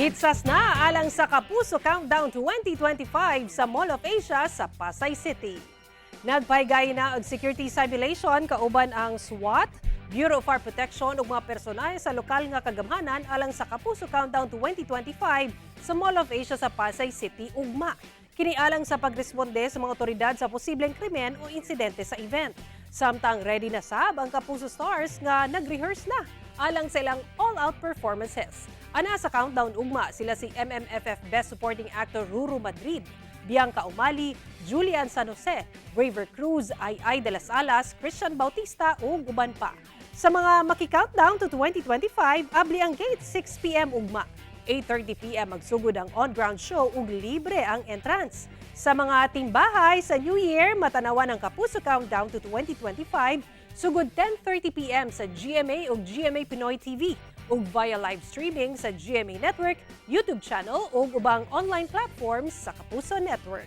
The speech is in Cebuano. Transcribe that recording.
Hitsas na alang sa Kapuso Countdown 2025 sa Mall of Asia sa Pasay City. Nagpahigay na og security simulation kauban ang SWAT, Bureau of Fire Protection ug mga personahe sa lokal nga kagamhanan alang sa Kapuso Countdown 2025 sa Mall of Asia sa Pasay City ugma. Kini alang sa pagresponde sa mga otoridad sa posibleng krimen o insidente sa event. Samtang ready na sab ang Kapuso Stars nga nag-rehearse na alang sa ilang all-out performances. Ana sa countdown ugma sila si MMFF Best Supporting Actor Ruru Madrid, Bianca Umali, Julian San Jose, Rayver Cruz, Ai Ai delas Alas, Christian Bautista ug uban pa. Sa mga maki-countdown to 2025, abli ang gate 6 p.m. ugma. 8:30 p.m. magsugod ang on-ground show ug libre ang entrance. Sa mga timbahay sa New Year, matanawan ang Kapuso Countdown to 2025 sugod 10:30 p.m. sa GMA ug GMA Pinoy TV ug via live streaming sa GMA Network, YouTube channel ug ubang online platforms sa Kapuso Network.